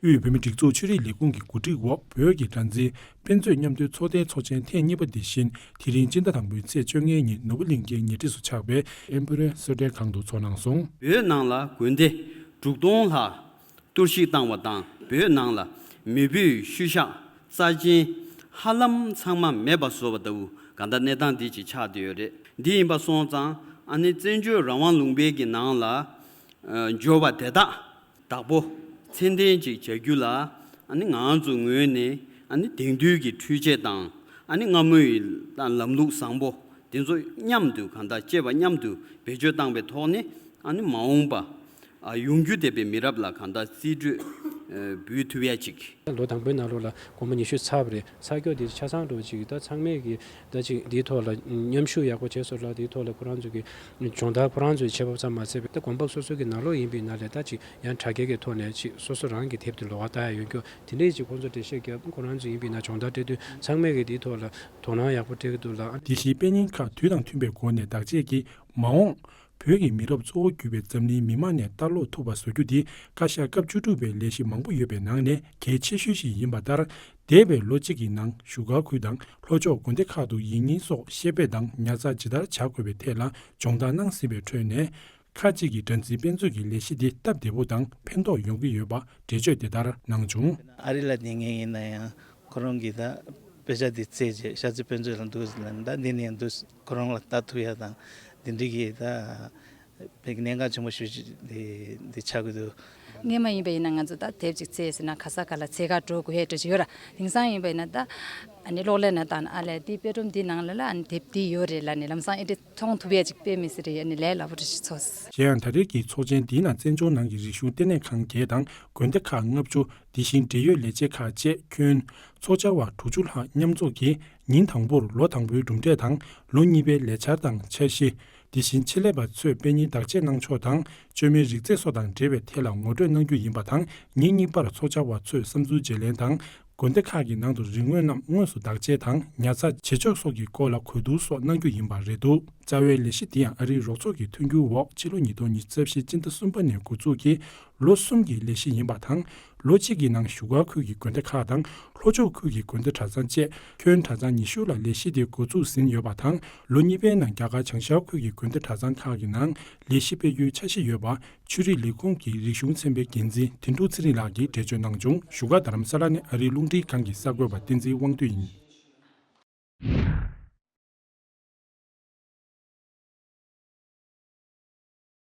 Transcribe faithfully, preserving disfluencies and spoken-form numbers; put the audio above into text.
དབུས་བོད་མིའི་སྒྲིག་འཛུགས་ཆོས་རིག་ལས་ཁུངས་ཀྱི་གོ་སྒྲིག་འོག་བོད་ཀྱི་སྒྲ་འཛིན་དཔེ་མཛོད་མཉམ་འདུས་ཚོགས་སྡེའི་ཚོགས་ཆེན་ཐེངས་གཉིས་པ་འདི་བཞིན་དེ་རིང་སྤྱི་ཟླ་དང་པོའི་ཚེས་བཅོ་ལྔའི་ཉིན་ནོར་བུ་གླིང་ཁའི་ཉེ་འཁྲིས་སུ་ཆགས་པའི་ཨེམ་པེ་རི་གསོལ་གྲལ་ཁང་དུ་འཚོགས་གནང་སོང་། བོད་ནང་ལ་དགོན་སྡེ་དྲུག་སྟོང་ལྷག་གཏོར་བཤིག་བཏང་བ་དང་། བོད་ནང་ལ་མེས་པོའི་ཤུལ་བཞག་རྩ་ཆེན་ཧ་ལམ་ཚང་མ་མེད་པ་བཟོ་བ་ལྟ་བུ་གང་ལྟར་གནས་སྟངས་འདི་ཅིག་ཆགས་བསྡད་ཡོད་རེད། འདི་ཡིན་པ་སོང་ཙང་ཨ་ནི་བཙན་བྱོལ་རང་དབང་ལུང་པའི་གི་ནང་ལ་ཨ་འབྱོར་བ་དེ་དག་བདག་པོ་ཚད་ལྡན་ཅིག་བྱ་རྒྱུ་ལ་ཨ་ནི་ང་ཚོ་ངོས་ནས་ཨ་ནི་དེང་དུས་ཀྱི་འཕྲུལ་ཆས་དང་ཨ་ནི་སྔ་མོའི་ལམ་ལུགས་བཟང་པོ་དེ་ཚོ་མཉམ་དུ་གང་ལྟར་བཅས་པ་མཉམ་དུ་བེད་སྤྱོད་བཏང་པའི་ཐོག་ནས་ཨ་ནི་མ་འོངས་པ་ཨ་ཡོང་རྒྱུ་བསྡད་པའི་མི་རབས་ལ་གང་ལྟར་རྩིས་སྤྲོད་ཨ་འབུལ་ཐུབ་ཡ་ཅིག་ལོ་དང་པོའི་ནང་ལོགས་ལ་སྒོར་མོ་ཉི་ཤུ་ཚར་བ་རེད། ཚར་སྐྱོ་དེ་ཆ་ཚང་འགྲོ་ཅིག་ད་ཚང་མས་ཀྱི་ད་ཅིག་འདིའི་ཐོག་ལ་མཉམ་ཞུགས་ཡག་པོ་བྱས་སོང་ལ། འདིའི་ཐོག་ལ་ཁོ་རང་ཚོ་གི་སྦྱོང་བརྡར་ཁོ་རང་ཚོའི་བྱེད་བབ་ཙམ་མ་ཟད་པའི་ད་དགོན་པ་སོ་སོ་གི་ནང་ལོགས་ཡིན་པའི་ནང་ལས་ད་ཅིག་ཡང་དྲ་རྒྱའི་གི་ཐོག་ནས་ཅིག་སོ་སོ་རང་གི་དེབ་དེ་ལོགས་ཀ་ལྟ་ཡ་ཡོང་རྒྱུ་དེ་འདྲས་ཅིག་ཁོང་ཚོ་འགྲེལ་བཤད་རྒྱབ། ཁོ་རང་ཚོ་ཡིན་པའི་ནང་སྦྱོང་བརྡར་སྤྲད་དུས་ཚང་མས་ཀྱི་འདིའི་ཐོག་ལ་དོ་སྣང་ཡག་པོ་སྤྲད་ཀྱི་འདུག་ལ། དེ་བཞིན་དཔེ་རྙིང་ཁག་དུས་དང་མཐུན་པའི་སྒོ་ནས་བདག་གཅེས་ཀྱིས་མ་འོངས་བོད་ཀྱི་མི་རབས་གཙོ་བོ་གྱུར་པའི་འཛམ་གླིང་མི་མང་ནས་ལྟ་ཀློག་ཐུབ་པ་བཟོ་རྒྱུ་དེ་བཀའ་ཤག་སྐབས་བཅུ་དྲུག་པའི་ལས་གཞི་མང་པོ་ཡོད་པའི་ནང་ནས་གལ་ཆེ་ཤོས་ཤིག་ཡིན་པ་ལྟར། འདས་པའི་ལོ་གཅིག་གི་ནང་བཞུགས་སྒར་ཁུལ་དང་ལྷོ་ཕྱོགས་དགོན་སྡེ་ཁག་ཏུ་ཡིག་རྙིང་སོགས་བཤེར་སྤྲད་དང་ཉར་ཚགས་ཇི་ལྟར་བྱ་དགོས་པའི་ཐད་ལ་སྦྱོང་བརྡར་གནང་ཟིན་པའི་ཁྲོད་ནས། ཁག་ཅིག་གིས་སྒྲ་འཛིན་དཔེ་མཛོད་ཀྱི་ལས་གཞི་འདི་སྟབས་བདེ་པོ་དང་ཕན་ཐོགས་ཡོང་གི་ཡོད་པ་འགྲེལ་བརྗོད་དེ་ལྟར་གནང་བྱུང་། ཨ་རི་ལ་བསྡད་མཁན་ཡིན་ན་ཡང་ཁོ་རང་གིས་ད་དཔེ་ཆ་འདི་བཙལ་རྗེས་ཤར་རྩེ་དཔེ་མཛོད་ལ་འདུག་ཟེར་ལབ་ནས། ད་འདི་ནས་འདུག་ཁོ་རང་ལ་ལྟ་ཐུབ་ཡ་དང་འདི་འདྲའི་གི་ད་དཔེ་གནད་འགག་ཆེན་པོ་ཞེ་པོ་ཅིག་འདི་འདི་ཆགས་ཀྱི་འདུག་སྔོན་མ་ཡིན་པ་ཡིན་ན་ང་ཚོ་ད་དེབ་ཅིག་བཙལ་ཟེར་ན་ག་ས་ག་ལ་འཚོལ་ག་འགྲོ་དགོས་ཡས་འདྲ་ཅིག་ཡོད་ར། དེང་སང་ཡིན་པ་ཡིན་ན་ད་ཨ་ནི་གློག་ཀླད་ནང་བཏང་ན་ཨ་ལས་འདི་དཔེ་སྒྲོམ་འདི་ནང་ལ་ལ་ཨ་ནི་དེབ་འདི་ཡོད་རེད་ལབ་ནས་ལམ་སང་ཨེ་འདྲ་མཐོང་ཐུབ་ཡས་ཅིག་དཔེ་མི་སྲིད་རེད། ཨ་ནི་ལས་སླ་པོ་འདྲ་ཅིག་ཚོར། གཞན་ཡང་ད་རེས་ཀྱི་ཚོགས་ཆེན་འདིའི་ནང་བཙན་བྱོལ་ནང་གི་རིག་གཞུང་ལྟེ་གནས་ཁང་བརྒྱད་དང་དགོན་སྡེ་ཁག་ལྔ་བཅུ། དེ་བཞིན་འབྲེལ་ཡོད་ལས་བྱེད་ཁག་བཅས་ཁྱོན་ཚོགས་བཅར་བ་དྲུག་ཅུ་ལྷག་མཉམ་འཛོམས་ཀྱིས་ཉིན་དང་པོར་ལོ་དང་པོའི་གྲུབ་འབྲས་དང་ལོ་གཉིས་པའི་ལས་འཆར་དང་འཆར་གཞི། དེ་བཞིན་ཆེད་ལས་པ་ཚོས་དཔེ་རྙིང་བདག་གཅེས་གནང་ཕྱོགས་དང་བཅོས་མའི་རིག་རྫས་སོགས་དང་འབྲེལ་བའི་ཐད་ལ་ངོ་སྤྲོད་གནང་རྒྱུ་ཡིན་པ་དང་། ཉིན་གཉིས་པར་ཚོགས་བཅར་བ་ཚོས་བསམ་ཚུལ་བརྗེ་ལེན་དང་། དགོན་སྡེ་ཁག་གི་ནང་དུ་རིག་དངོས་རྣམས་དངོས་སུ་བདག་གཅེས་དང་ཉར་ཚགས་བྱེད་ཕྱོགས་སོགས་ཀྱི་སྐོར་ལ་གོ་བསྡུར་སོགས་གནང་རྒྱུ་ཡིན་པ་རེད་འདུག་རྩ་བའི་ལས་གཞི་འདི་ཡང་ཨ་རིའི་རོགས་ཚོགས་ཀྱི་མཐུན་འགྱུར་འོག་ཕྱི་ལོ་ཉིས་སྟོང་ཉི་ཤུ་རྩ་བཞི་སྤྱི་ཟླ་གསུམ་པ་ནས་འགོ་འཛུགས་ཀྱིས་ལོ་གསུམ་གྱི་ལས་གཞི་ཡིན་པ་དང་། ལོ་གཅིག་གི་ནང་བཞུགས་སྒར་ཁུལ་གྱི་དགོན་སྡེ་ཁག་དང་ལྷོ་ཕྱོགས་ཁུལ་གྱི་དགོན་སྡེ་གྲྭ་ཚང་བཅས་ཁྱོན་གྲྭ་ཚང་ཉི་ཤུ་ལ་ལས་གཞི་དེ་འགོ་འཛུགས་ཟིན་ཡོད་པ་དང་། ལོ་གཉིས་པའི་ནང་རྒྱ་གར་བྱང་ཤར་ཁུལ་གྱི་དགོན་སྡེ་གྲྭ་ཚང་ཁག་གི་ནང་ལས་གཞི་སྤེལ་རྒྱུའི་འཆར་གཞི་ཡོད་པ། ཆོས་རིག་ལས་ཁུངས་ཀྱི་རིག་གཞུང་ཚན་པའི་འགན་འཛིན་དིན་ཀྲུག་ཚེ་རིང་ལགས་ཀྱིས་འགྲེལ་བརྗོད་གནང་བྱུང་། བཞུགས་སྒར་རྡ་རམ་ས་ལ་ནས་ཨ་རིའི་རླུང་འཕྲིན་ཁང་གི་གསར་འགོད་པ་བསྟན་འཛིན་དབང་འདུས་ཡིན།